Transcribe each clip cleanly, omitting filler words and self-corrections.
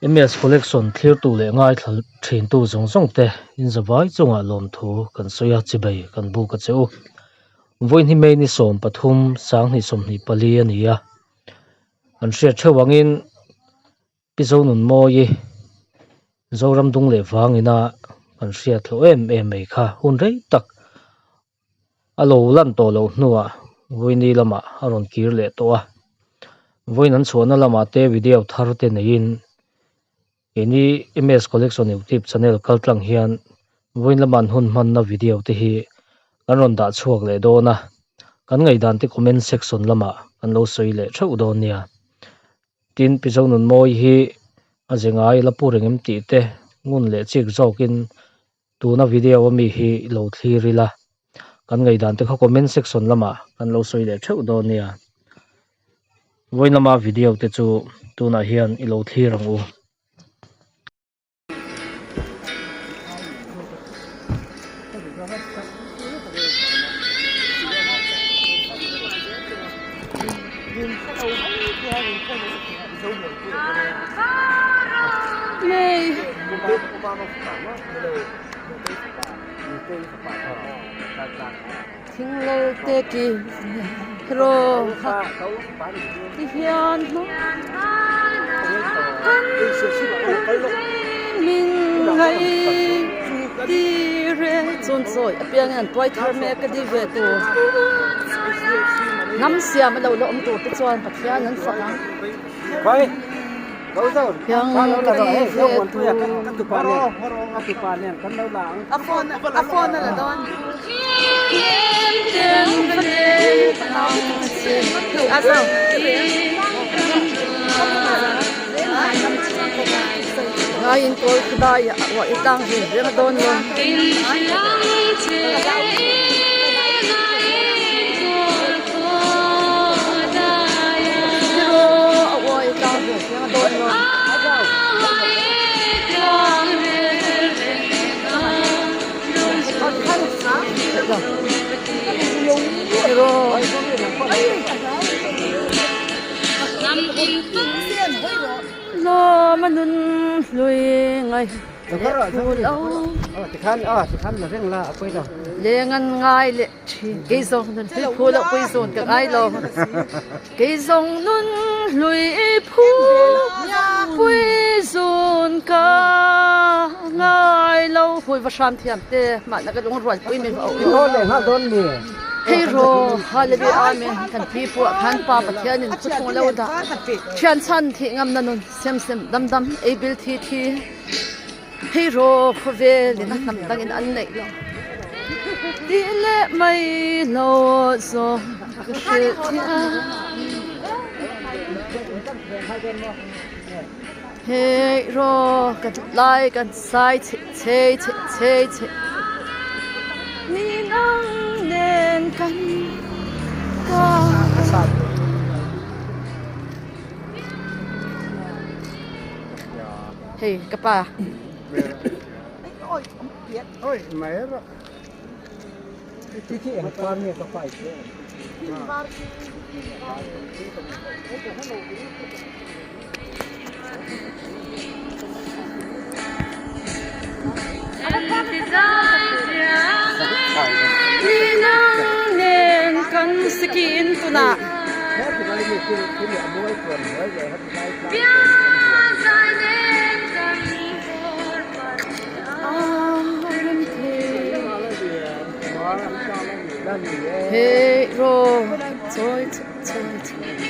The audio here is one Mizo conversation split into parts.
MS Collection thlirtu leh ngaithla thintu zawng zawng te inzavai chungah lawmthu kan sawi a, chibei kan buk a che u. Vawiin hi May ni 13 2024 a ni a, kan hriat theuh angin Pi Zonunmawii Zoram dung leh vangina kan hriat hlawh em em mai kha hun rei tak a lo lan tawh loh hnuah Vawiini lamah a rawn kir leh tawh a, Vawiin an chhuahna lamah te video thar te neiin keini MS Collection YouTube channel kaltlang hian Vawiin lama an hun hmanna video te hi kan rawn dah chhuak leh dawn a, kan ngaihdan te comment section lamah kan lo sawi leh theuh dawn nia. Tin, Pi Zonunmawii hi a ze ngai la pu reng em tih te ngun leh chik zawkin tuna video a mi hi lo thlir ila, kan ngaihdan te kha comment section lamah kan lo sawi leh theuh dawn nia. Vawiin lama video te chu tunah hian i lo thlir ang u. Thing lo te ki rawh kha ti hian kan min ngai ti re chuan chawi apiangin an tuai thar mek a ni ve tur hnam siam a lo la awm tur te chuan Pathian an fak ang. Piang ka ti ve tur. Ngaiin kawl khawdai ah a uah i tlang ve reng a dawn lo. A uah i tlang ve reng a dawn lo. Lawm a nun hlui ngai leng an ngai leh thin kei zawng nun hlui phu loh pui zawn ka ngai lo kei zawng nun hlui phu pui zawn ka ngai lo hui va hram thiam te mahna ka lungrual pui min va auh Hei rawh, Hallelujah Amen, kan pi pawh khan Pa Pathianin khawchhung a lo dah. Thian chhan thih ngamna nun sem sem dam dam ei bil thi thi. Hei rawh, khawvelin a hnam dangin an neih lo. Tih leh mai lo zawng ka hrilh thiam. Hei rawh, ka duhlai kan sai chhe chhe chhe chhe chhe. Ni nang nen kan kar. Hei ka pa. Ninang nen kan sikin tunah. Hei rawh chawi chawi chawi.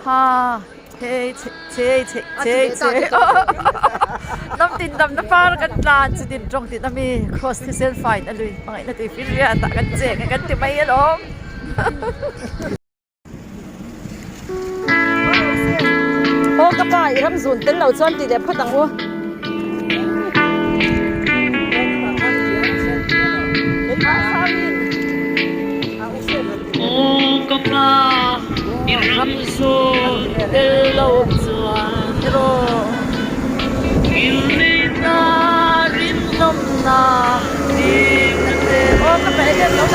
Ha hei che che che che che Lam tin dam na par kan tlan chu din tawng tin ami cross thisen fine a lui hmangaihna tui finriat ah kan cheng a kan ti mai alawm. Aw ka pa i ram zun tel lo chuan ti leh phawt ang u. Aw ka pa i ram zun tel lo chuan rawh.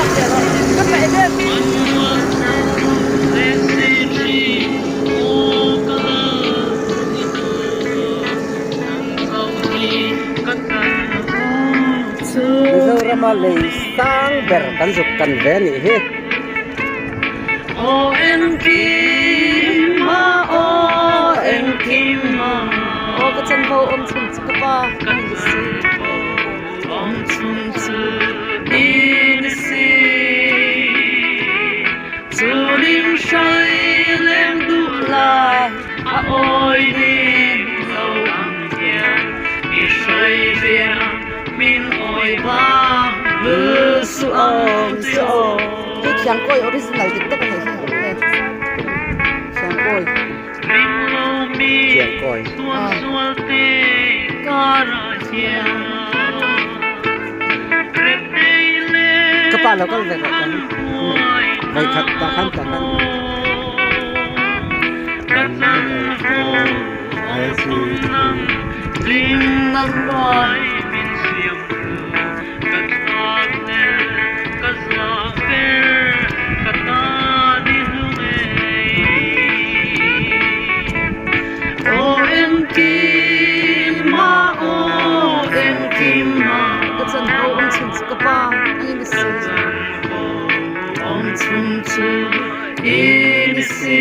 sak leh rawh ka paih vel Mizorama lei sang ber kan zuk kan ve anih hi. Aw ka chanvo awm chhun chu ka pa ka ni si. Hei Khiangkawi original dik tak a nih hi hei Khiangkawi. Khiangkawi. Ka pa lo kal ve rawh kan vawikhat tah khan tah khan. Ka chanvo awm chhun chu ka pa ang in si.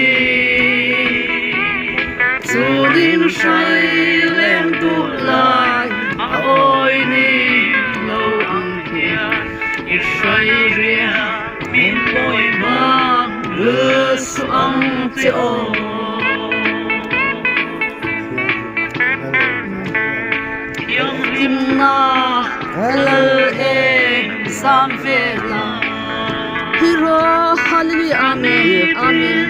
Hlimna lal eng zam vela Hero Hallelujah Amen Amen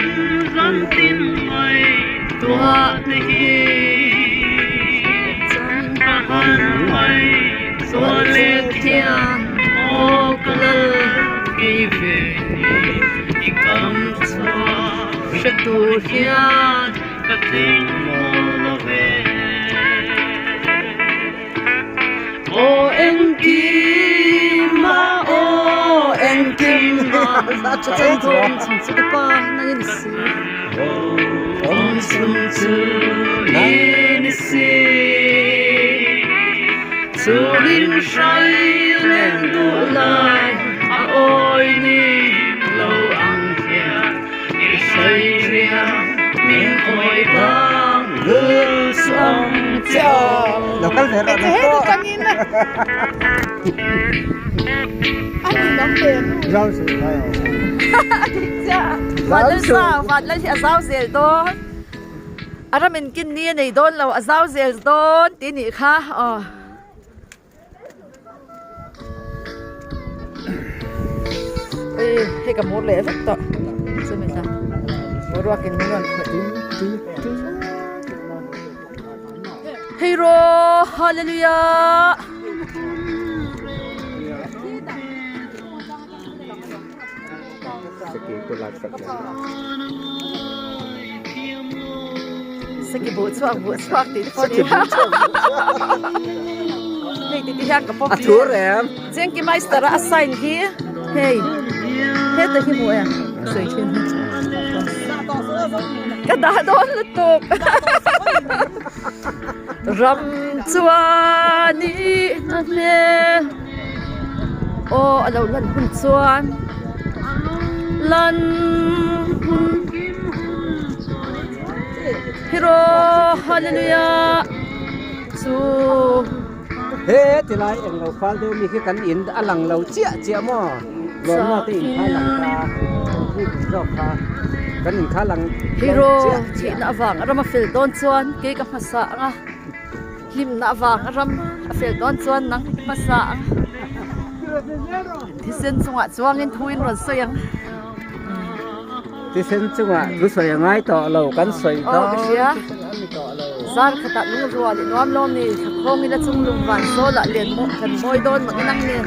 Lo kal ve rawh nang pawh. Zau suh khai aw. Van lal zau, van lal hi a zau zel dawn. A ram in kin ni a nei dawn lo, a zau zel dawn tih nih kha aw. Ui hei ka mur leh vek tawh chumi kha boruak in min rawn khawih. Hei rawh hallelujah. Seki buh chhuak buh chhuak tih te pawh ni. Hei ti ti hian ka pawm A thur em. Chengki Meister a sign hi hei heta hi hmu em sawi thin hi. Ka dah dawn lutuk. Ram chuan i a hmel aw a lo lan hun chuan lan hun hero hallelujah chu He tilai eng lo fal deuh mi khi kan in a lang lo chiah chiah maw lawmna te in kha lang ta zawk kha kan in kha lang hero thihna avang a ram a fel dawn chuan kei ka hmasa anga hlimna avang a ram a fel dawn chuan nang i hmasa ang thisen chungah chuangin thu in rawn sawi ang thisen chungah thu sawi a ngai tawh lo kan sawi dawn ka hria zar khatah lungrual i nuam lawm ni thlakhawng ila chung lung van sawl ah len maw kan mawi dawn mak inang nen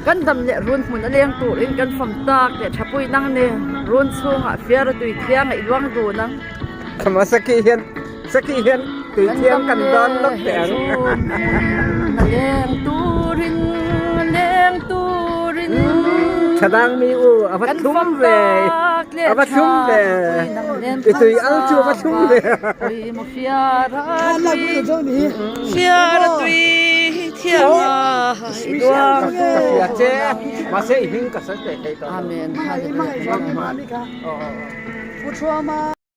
kan dam leh run hmun a leng turin kan fam tak leh thapui nang nen run chhungah fiar a tui thiang a i luang dun ang. Khama saki hian saki hian tui thiang kan dawn lawk teh ang. Leng turin leng turin. Thadang mi u a va thlum ve a va thlum ve i tui al chu a va thlum ve. Ka hria che mahse i hming ka sawi teh thei tawh lo. Amen. Hallelujah.